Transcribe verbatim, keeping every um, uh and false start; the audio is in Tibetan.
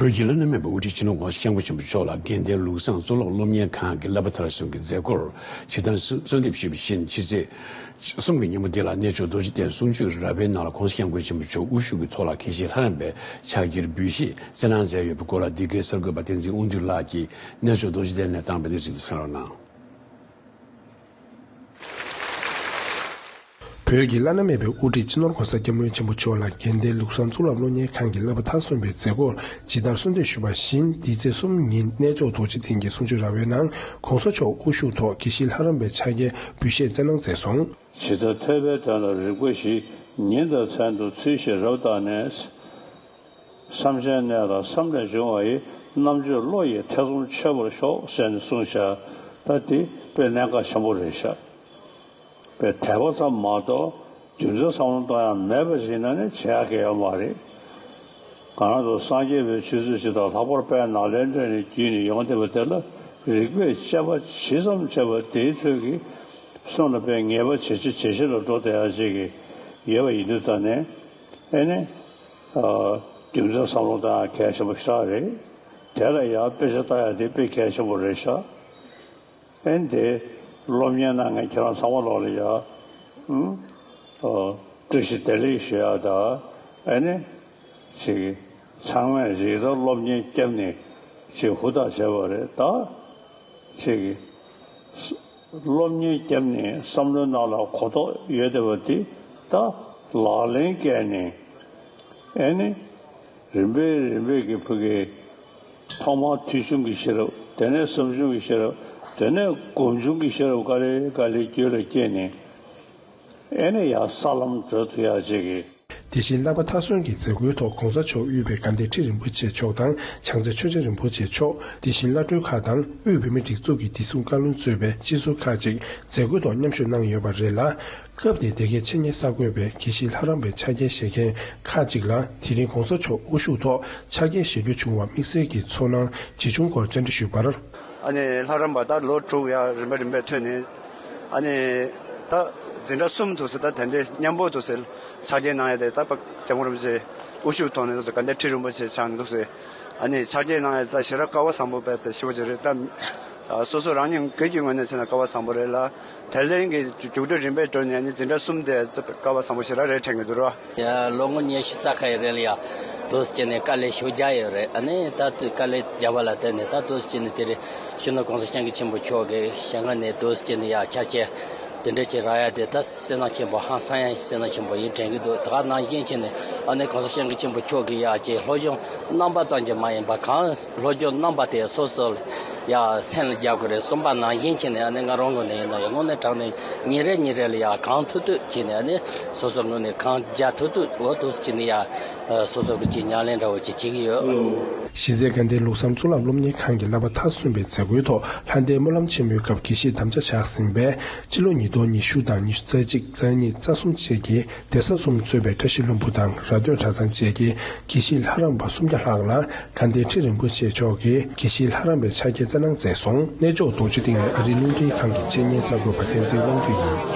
བོད་ཀྱི་བླ་ན་མེད་པའི་དབུ་ཁྲིད་སྤྱི་ནོར་༸གོང་ས་༸སྐྱབས་མགོན་ཆེན་པོ་མཆོག་ལ་དགེ་ལྡན་ལུགས་བཟང་གཙུག་ལག་སློབ་གཉེར་ཁང་གི་བསླབ་པ་མཐར་སོན་གྱི་མཛད་སྒོར་ཇི་ལྟར་གསོལ་འདེབས་ཞུས་པ་བཞིན། ཕྱི་ཚེས་གསུམ་གྱི་ཉིན་མོ་འདི་ལ་གནས་མཆོག་རྡོ་རྗེ་གདན་གསུང་ཆོས་ར་བའི་ནང་ལ་༸གོང་ས་༸སྐྱབས་མགོན་ཆེན་པོ་མཆོག་དབུ་བཞུགས་ཀྱི་ཐོག་ལ་དགེ་བཤེས་ལྷ་རམས་པའི་ཕྱག་འཁྱེར་འབུལ་བཞེས་སྩལ་གནང་མཛད་ཡོད་པའི་སྐོར་ལ། འདི་གའི་གསར་འགོད་པ་བསྟན་འཛིན་དབང་འདུས་ལགས་ཀྱིས་གནས་མཆོག་རྡོ་རྗེ་གདན་ནས་བཏང་བའི་གནས་ཚུལ་དེ་གསན་རོགས་གནང་། བོད་ཀྱི་བླ་ན་མེད་པའི་དབུ་ཁྲིད་སྤྱི་ནོར་༸གོང་ས་༸སྐྱབས་མགོན་ཆེན་པོ་མཆོག་ལ་དགེ་ལྡན་ལུགས་བཟང་གཙུག་ལག་སློབ་གཉེར་ཁང་གི་བསླབ་པ་མཐར་སོན་པའི་མཛད་སྒོར་ཇི་ལྟར་གསོལ་འདེབས་ཞུས་པ་བཞིན། འདི་ཚེས་གསུམ་ཉིན་གནས་མཆོག་རྡོ་རྗེ་གདན་གྱི་གསུང་ཆོས་ར་བའི་ནང་༸གོང་ས་མཆོག་དབུ་བཞུགས་ཐོག་དགེ་བཤེས་ལྷ་རམས་པའི་ཕྱག་འཁྱེར་འབུལ་བཞེས་སྩལ་གནང་མཛད་སོང་། ཇི་ལྟར་ཐོས་པའི་དོན་ལ་རིགས་པ་བཞི། ཉིན་དང་མཚན་དུ་ཚུལ་བཞིན་རབ་བརྟགས་ནས། བསམ་གཞན་གནས་ལ་བསམ་ལས་བྱུང་བ་ཡི། རྣམ་དཔྱོད་བློ་ཡིས་ཐེ་ཚོམ་ཆོད་པར་ཤོག་ཟེར་ནས་གསུངས་བཞག་ད་དེ་དཔེ་གནད་འགག་ཆེན་པོ་རེད་ཤག་དཔེ་དད་པ་ཙམ་མ་གཏོགས་རྒྱུ་མཚན་བསམ་བློ་གཏོང་ཡག་མེད་པ་ཞིག་ན་ནི་བྱེད་ཡག་གི་ཡོད་མ་རེད། ང་རང་ཚོ་སངས་རྒྱས་པའི་ཆོས་ཚུལ་ཇི་ལྟར་ལྷག་པར་དཔལ་ནཱ་ལེནྡྲ་ནས་བརྒྱུད་ནས་ཡོང་བསྡད་པ་དེ་ལ་རིགས་པས་དཔྱད་པ་ཇི་ཙམ་བྱས་པ་དེའི་ཚོད་ཀྱིས་སེམས་ལ་དཔེ་ངེས་པ་ཇེ་ཆེ་ཇེ་ཆེ་ལ་འགྲོ་བསྡད་ཡག་ཅིག་གི་ཡོད་པ་ཡིན་དུས་ཙང་ནས་ཨེ་ནི། རྒྱུ་མཚན་བསམ་བློ་བཏང་ཡག་གལ་ཆེན་པོ་ཞེ་དྲག་རེད། དེ་ལ་ཡང་དཔེ་ཆ་ལྟ་ཡག་དེ་དཔེ་གལ་ཆེན་པོ་རེད་ཤག་ཨེ་ནི་དེ་སློབ་གཉེར་གནང་མཁན་ཁྱེད་རང་ཚང་མ་ལོག་ལ་ཡ། ཨུམ། ཨོ། བཀྲ་ཤིས་བདེ་ལེགས་ཞུ་ཡག་དང་། ཨེ་ནི། ཅིག་ཚང་མས་རིགས་ལ་སློབ་གཉེར་བརྒྱབ་ནས་ཅིག་ཧུར་ཐག་བྱས་པ་རེད་ད། ཅིག་སློབ་གཉེར་བརྒྱབ་ནས་བསམ་བློའི་ནང་ལ་གོ་རྟོགས་ཡོད་བསྡད་པ་དེ་ད་ལག་ལེན་བཀལ་ནས་ཨེ་ནི། རིམ་པས་རིམ་པས་ཀྱི་ཕ་གི་ཐོག་མར་ཐོས་བྱུང་གི་ཤེས་རབ། དེ་ནས་བསམ་བྱུང་གི་ཤེས་རབ། དེ་ནས་སྒོམ་བྱུང་གི་ཤེས་རབ་ག་ལེ་ག་ལེ་རྒྱུད་ལ་སྐྱེས་ནས་ཨེ་ནི་ཡང་ས་ལམ་བགྲོད་ཐུབ་ཡག་ཅིག་གི། དེ་བཞིན་བསླབ་པ་མཐར་སོན་གྱི་མཛད་སྒོའི་ཐོག་༸གོང་ས་མཆོག་དབུས་པའི་དགའ་ལྡན་ཁྲི་རིན་པོ་ཆེ་མཆོག་དང་བྱང་རྩེ་ཆོས་རྗེ་རིན་པོ་ཆེ་མཆོག་དེ་བཞིན་བླ་སྤྲུལ་ཁག་དང་དབུས་བོད་མིའི་སྒྲིག་འཛུགས་ཀྱི་བདེ་སྲུང་བཀའ་བློན་གཙོས་པའི་སྤྱི་ཟུར་ཁག་ཅིག་མཛད་སྒོའི་ཐོག་མཉམ་ཞུགས་གནང་ཡོད་པ་རེད་ལ། སྐབས་དེའི་དེ་གའི་ཆེད་གཉེར་གསར་འགོད་པས་དགེ་བཤེས་ལྷ་རམས་པའི་ཕྱག་འཁྱེར་བཞེས་མཁན་ཁག་ཅིག་ལ་དེ་རིང་༸གོང་ས་མཆོག་དབུ་བཞུགས་ཐོག་ཕྱག་འཁྱེར་བཞེས་རྒྱུ་བྱུང་བར་དམིགས་བསལ་གྱི་ཚོར་སྣང་ཇི་བྱུང་སྐོར་བཅར་འདྲི་ཞུས་པར། ཨ་ནི་ལྷ་རམས་པ་ད་ལོ་དྲུག་ཡར་རིམ་པས་རིམ་པས་ཐོན་ནས། ཨ་ནི་ད་འཛིན་གྲྭ་གསུམ་འདུག་ཟེར། ད་དེ་འདྲའི་མཉམ་པོ་འདུག་ཟེར། ཕྱག་འཁྱེར་གནང་ཡ་དེ་ད་ཕ་སྐྱབས་མགོན་རིན་པོ་ཆེ་དབུ་བཞུགས་ཐོག་ནས་འདུག་ཟེར། དགའ་ལྡན་ཁྲི་རིན་པོ་ཆེ་ཕྱག་ནས་འདུག་ཟེར། ཨ་ནི་ཕྱག་འཁྱེར་གནང་ཡ་ད་ཞེ་དྲག་སྐལ་བ་བཟང་པོ་དཔེ་ཞེ་པོ་ཅིག་རེད་ད། སོ་སོ་རང་ཉིད་སྒེར་གྱི་ངོས་ནས་བྱས་ན་སྐལ་བ་བཟང་པོ་རེད་ལ། དེ་ལན་གྱི་རྒྱུགས་སྤྲོད་རིམ་པས་འགྲོ་ནས་ནི་འཛིན་གྲྭ་གསུམ་དེ་སྐལ་བ་བཟང་པོ་ཞེ་དྲག་རེད་དྲན་གྱི་འདུག་ར། ཡ་ལོ་ངོ་ཉི་ཤུ་རྩ་ཁ་ཡི་རིང་ལ་ཡ་དུས་སུ་བྱས་ནས་དཀའ་ལས་ཞེ་པོ་རྒྱག་ཡོད་རེད། ཨ་ནི་ད་དུས་དཀའ་ལས་བརྒྱབ་པ་ལ་བརྟེན་ནས་ད་དུས་སུ་བྱས་ནས་དེ་རིང་སྤྱི་ནོར་༸གོང་ས་༸སྐྱབས་མགོན་ཆེན་པོ་མཆོག་གི་ཞལ་སྔ་ནས་དུས་སུ་བྱས་ནས་ཡ་ཕྱག་འཁྱེར་དེ་འདྲ་ཅིག་རག་ཡ་དེ་ད་བསོད་ནམས་ཆེན་པོ་ཧང་སང་ཡ་བསོད་ནམས་ཆེན་པོ་ཡིན་དྲན་གྱི་འདུག་ད་ག་ནང་བཞིན་བྱས་ནས་ཨ་ནི་༸གོང་ས་༸སྐྱབས་མགོན་ཆེན་པོ་མཆོག་གི་ཡ་ཅིག་སློབ་སྦྱོང་རྣམ་པ་ཙམ་གྱིས་མ་ཡིན་པ་གང་སློབ་སྦྱོང་རྣམ་པ་དེ་སོ་སོ་ལ་ཡ་སེམས་ལ་འཇགས་དགོས་རེད་གསུངས་པ་ནང་བཞིན་བྱས་ནས་ཨ་ནི་ང་རང་ངོས་ནས་ཡིན་ན་ཡང་དངོས་གནས་དྲང་གནས་ཉིན་རེ་ཉིན་རེ་ལ་ཡ་གང་ཐུབ་ཐུབ་བྱས་ནས་ཨ་ནི་སོ་སོ་ངོས་ནས་གང་རྒྱག་ཐུབ་ཐུབ་འོ་ཐུབ་བྱས་ནས་ཡ་སོ་སོ་གི་ཅིག་ཉམས་ལེན་འདྲ་བོ་ཅིག་བྱེད་ཀྱི་ཡོད། གཞི་རྩའི་དགའ་ལྡན་ལུགས་བཟང་གཙུག་ལག་སློབ་གཉེར་ཁང་གི་བསླབ་པ་མཐར་སོན་པའི་མཛད་སྒོའི་ཐོག་ལྷ་ལྡན་སྨོན་ལམ་ཆེན་མོའི་སྐབས་དགེ་བཤེས་དམ་བཅའ་བཞག་ཟིན་པའི་སྤྱི་ལོ་ཉིས་སྟོང་ཉི་ཤུ་དང་ཉི་ཤུ་རྩ་གཅིག་རྩ་གཉིས་རྩ་གསུམ་བཅས་ཀྱི་གདན་ས་གསུམ་གཙོས་པའི་བཀྲ་ཤིས་ལྷུན་པོ་དང་ར་སྟོད་གྲྭ་ཚང་བཅས་ཀྱི་དགེ་བཤེས་ལྷ་རམས་པ་སུམ་བརྒྱ་ལྷག་ལ་དགའ་ལྡན་ཁྲི་རིན་པོ་ཆེ་མཆོག་གིས་དགེ་བཤེས་ལྷ་རམས་པའི་ཕྱག་འཁྱེར་སྩལ་གནང་མཛད་སོང་། གནས་མཆོག་རྡོ་རྗེ་གདན་ནས་ཨ་རིའི་རླུང་འཕྲིན་ཁང་གི་ཆེད་གཉེར་གསར་འགོད་པ་བསྟན་འཛིན་དབང་འདུས་ཡིན།